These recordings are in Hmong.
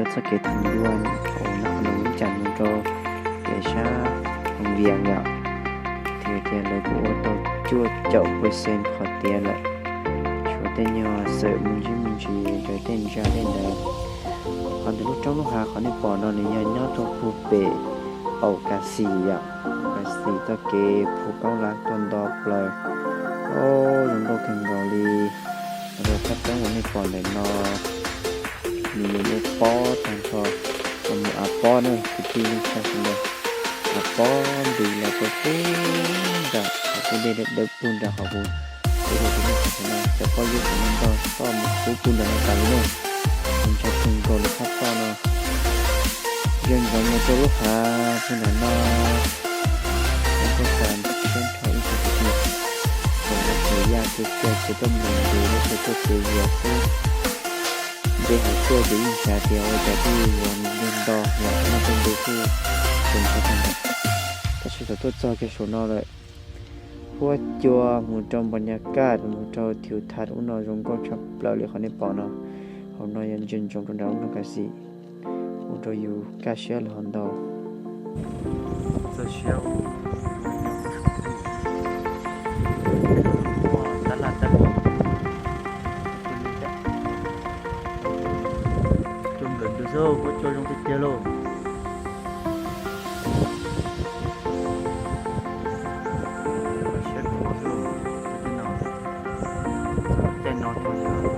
txoj kev tham dua thaum no qhov no ib tsam mus rau pem sab Hoo Vias yom, thiaj tias lawv kuj ua tau cuaj caum percent qhov tiav lawm. Tshuav tej nyuag xawm me ntsis me ntsis ntawm tej ntsa tej ntawd. Qhov ntawm lub roob lub hav qhov nej pom no nws yog nyob rau puag pem Qaum Kas Xis yom, Qaum Kas Xis txoj kev phu kaub lav tuaj nto plaws. Zoo nkauj kawg nkaus li. Rau thaj roob uas nej pom ntawm no nws yuav muaj pob tag nrho, mus av pob na kwv tij neej tsa sawv daws, av pob ntws los rau puag nram qhov kuv dej dawb puag nram qhov kuv, kuv ua tus neej tsa sawv daws cov pob zeb sawv daws ntog toj mus puag nram no tas li na. Ntshai kawg nkaus li thaj toj no. Yog ntsoov mus rau lub hav puag nram no, zoo nkauj tas siab nrho ib tsoom kwv tij. Thaum no txiv yaj kawg kiag ces tuaj nplees ntws lub qhov tuaj txias zias xwb. Dej hav tuaj ces yeej xav tias ua cas thiaj yuav nplees nto yom, noj tej ntws thiaj tseem ntshai kawg nkaus. Tab sis thaum tuaj txog kiag saum no lawm, huab cua mus rau Npos Nyas Kaj mus rau Thiu Thas ub no zoo nkauj tshaj plaws li qhov nej pom no. Hauv no yog ntsia ntsoov rau nram lub nroog Kas Xis, ua rau yus kaj siab los ntau. Txoj siab tab laj tab laj. Cua nplawm ntws xwb, huab cua zoo tiag tiag lauj. Siab khuav xwb, tej no, tej no tsuas yog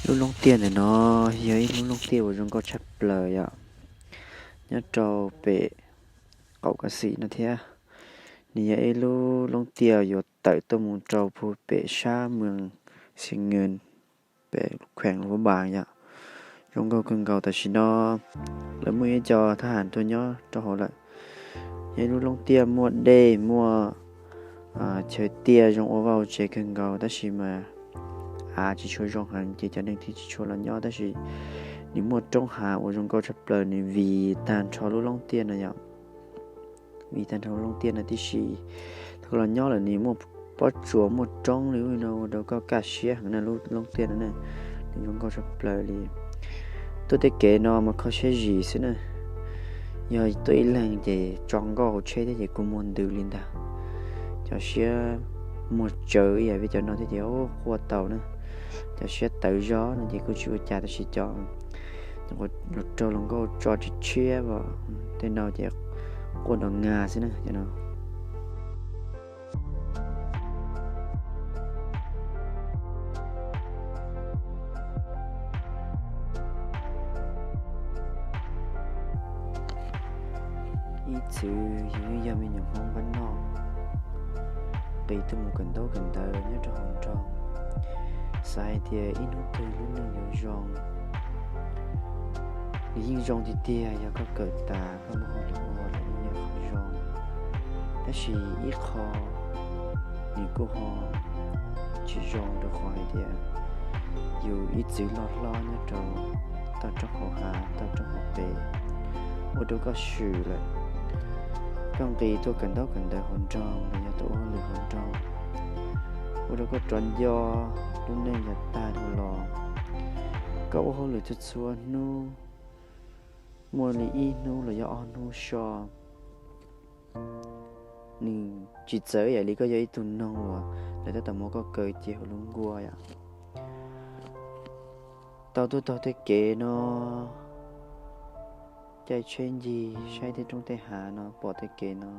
Lub loob tiaj ntawm no yog ib lub loob tiaj uas zoo nkauj tshaj plaws yom, nyob rau pem qaum Kav Xim no thiab. Nws yog ib lub loob tiaj yuav tawm tuaj mus rau puag pem sab Moos Xia Nws, pem kheem Luam Npas yom. Zoo nkauj kawg nkaus. Tam sim no lawv muaj ib co thab ham tuaj nyob rau hauv lawm. Yog ib lub loob tiaj muaj dej muaj chaw tiaj zoo ua vaj ua tsev kawg nkaus, tab sis mas av tsis tshua zoo heev ces cov neeg thiaj tsis tshua los nyob, tab sis nws muaj roob hav uas zoo nkauj tshaj plaws, nws vim tag nrho lub loob tiaj no yom. Vim tag nrho lub loob tiaj no tib si, thaum los nyob lawm nws muaj pob tsuas muaj roob li no ua rau koj kaj siab heev na. Lub loob tiaj no na, nws zoo nkauj tshaj plaws li. Tuaj tej kev no mas kho siab zim xwb na. Yog tuaj ib leeg ces tso nkauj hauv tsheb thiab ces kua muag ntws li ntag. Cov siab muag tsawv ib yam li cov no thiab ces quaj tau na. Cov siab tawv zog no ces kuj tsis ua cas, tab sis cov raug hluas nkauj tso tshiab tshiab, tej no ces quaj nrov ngas xwb na cov no. Ib txwm yus yeej yog me nyuam Hmoob npab noj, nqis tuaj mus kawm ntaub kawm ntawv nyob rau hauv nroog, xav hais tias ib hnub twg lub neej yuav zoo. Nws yeej zoo tiag tiag, yog koj kawm tas koj muaj hauj lwm ua los yeej yog qhov zoo. Tab sis ib qho nws kuj ho tsis zoo rau qhov hais tias yus ib txwm loj hlob nyob rau toj roob hauv hav toj roob hauv pes, ua rau koj swm lawm. Koj nqis tuaj kawm ntaub kawm ntawv hauv nroog los yog tuaj ua hauj lwm hauv nroog, ua rau koj rov nco lub neej yav tag dhau los. Koj ua hauj lwm txhua txhua hnub, muaj li ib hnub los yog ob hnub so, nws tsis txawv ib yam li koj yog ib tug noog uas lawv tab tom muab koj kaw cia hauv lub nkuaj yom. Tau tuaj taug tej kev no, caij tsheb ncig saib tej roob tej hav no pom tej kev no,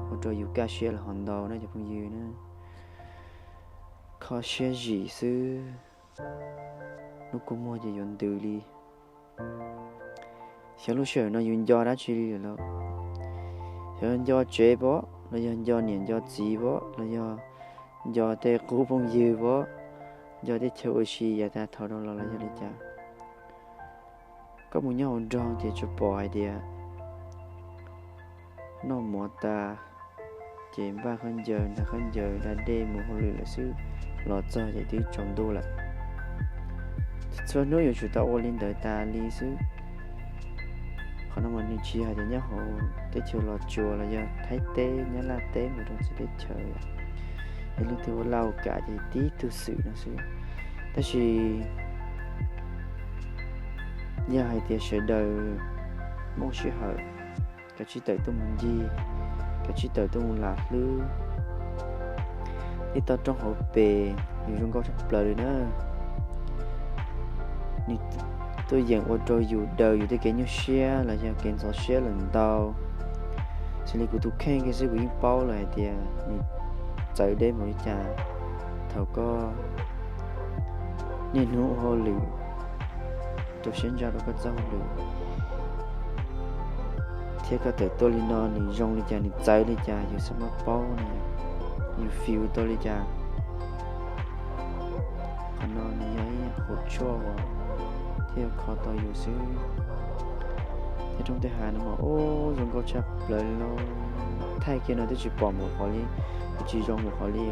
ua rau yus kaj siab los ho ntau na cov phooj ywg na. Kho siab zim xwb, lub kua muag ces yuav ntws li. Xyov lub sij hawm no yus nco dab tsi li lawm lauj. Xyov nco tsev pom, los yog nco niam nco txiv pom, los yog nco tej qub phooj ywg pom, nco tej chaw ua si yav tag thaum dhau los los yog li cas. Koj mus nyob hauv nroog ces tsuas pom hais tias noj mov tas ces npaj khaub ncaws, ntaus khaub ncaws da dej mus hauj lwm lawm xwb, los txog ces twb tsaus ntuj lawm. Txhua hnub yuav tsum tau ua li ntawd tas li xwb. Qhov no mas nws tsis hais tias nyob hauv teb chaws Los Tsuas los yog Thaib teb, Nyab Laj teb mus rau txhua teb chaws, yog leej twg ua laj ua kam ces tib tug xwm no xwb. Tab sis yog hais tias sawv daws muaj sij hawm, kav tsij tawm tuaj mus ncig, kav tsij tawm tuaj mus lam hlwb tej toj roob hauv pes, nws zoo nkauj tshaj plaws li na. Nws tuaj yeem ua rau yus daws yus tej kev nyuaj siab los yog kev ntxhov siab lawm ntau. Xws li kuv tus kheej kiag xwb kuv yeej paub lawm hais tias nws txawv deb npaum li cas thaum koj niaj hnub ua hauj lwm, rau siab ntso rau koj txoj hauj lwm, thiab koj tawm tuaj li no nws zoo li cas, nws txawv li cas, yus xav muab paub no, yus feel tau li cas. Qhov no nws yog ib qho tshuaj uas thiaj yuav kho tau yus xwb. Tej roob tej hav no mas ub zoo nkauj tshaj plaws li lauj. Thaij kiag no twb tsis pom mus qhov li, twb tsis zoo mus qhov li,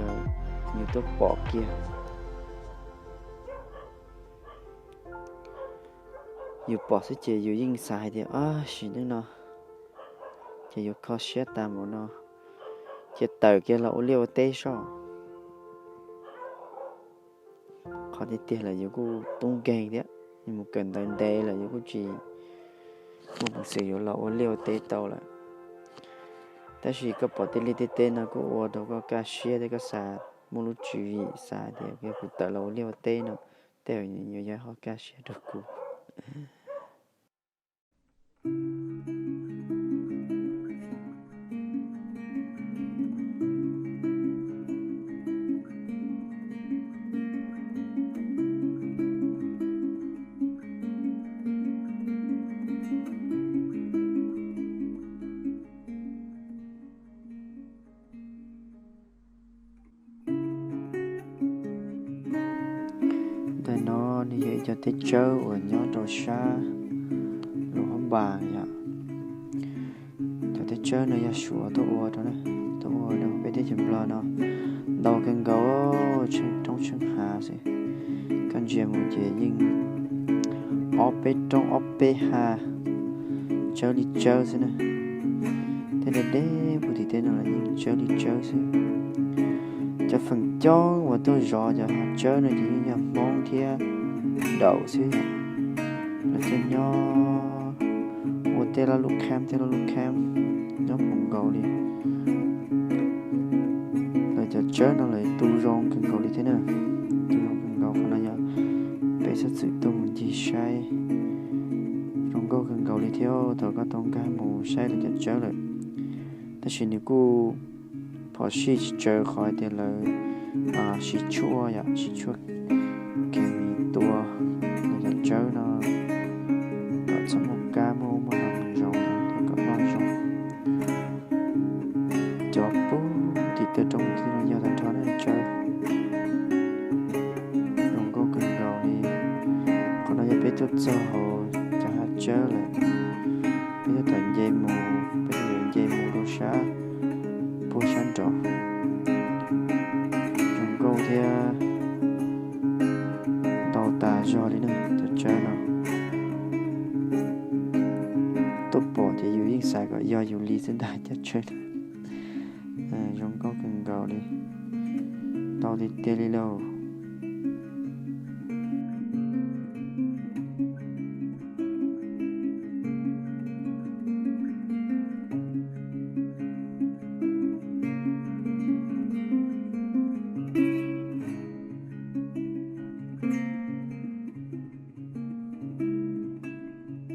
yus tuaj pom kiag. Yus pom xwb ces yus yeej xav hais tias, ab, sim neej no ces yuav kho siab tas npaum no, cia tawm kiag los ua liaj ua teb soj. Qhov tiag tiag lawm yus kuj tub nkeeg thiab, yus mus kawm ntawv ntev lawm yus kuj tsis muaj peev xwm yuav los ua liaj ua teb tau lawm. Tab sis koj pom tej liaj tej teb no kuj ua rau koj kaj siab thiab koj xav muaj lub tswv yim xav tias yog kuv tawm los ua liaj ua teb no, tej zaum yuav yog qhov kaj siab rau kuv. Ntawm no nws yog ib cov teb tsawb uas nyob rau sab Luam Phab Npas yom. Cov teb tsawb no yog Suav tuaj ua rau, tuaj ua rau peb teb chaws Nplog no ntau kawg nkaus, tsheej roob tsheej hav xwb. Koj ntsia mus ces yeej ob peb roob ob peb hav tsawb li tsawb xwb na. Tej deb deb puag tim tej no los yeej tsawb li tsawb xwb. Cov feem coob uas tuaj zov cov hav tsawb no ces yeej yog Hmoob thiab Daum xwb. Lawv tuaj nyob ua tej laj lub camp, tej laj lub camp nyob hmoov nkaus li. Lawv cov tsawb no lawv tu zoo kawg nkaus li thiab na, tu zoo kawg nkaus. Qhov no yog peb txhob txwm tuaj mus ncig saib, zoo nkauj kawg nkaus li thiab thaum koj tau nkag mus saib lawv cov tsawb lawm. Tab sis nws kuj phom sij tsis tsawg qhov hais tias lawv siv tshuaj yom, siv tshuaj khes mis tua lawv cov tsawb no kom txhob muaj kab muaj ub muaj no mus zaum thiab kom noj zoo. Cov puag tim tej roob tim no yog tag nrho na tsawb, zoo nkauj kawg nkaus li. Qhov no yog peb tuaj txog hauv cov hav tsawb lawm, peb tuaj tom nce mus, peb tuaj nce mus rau sab puag sab nraud. Zoo nkauj thiab ntau tas zog li na cov tsawb no. Tuaj pom ces yus yeej xav kom yog yus li xwb ntag cov tsawb no. Zoo nkauj kawg nkaus li, ntau tiag tiag li lauj.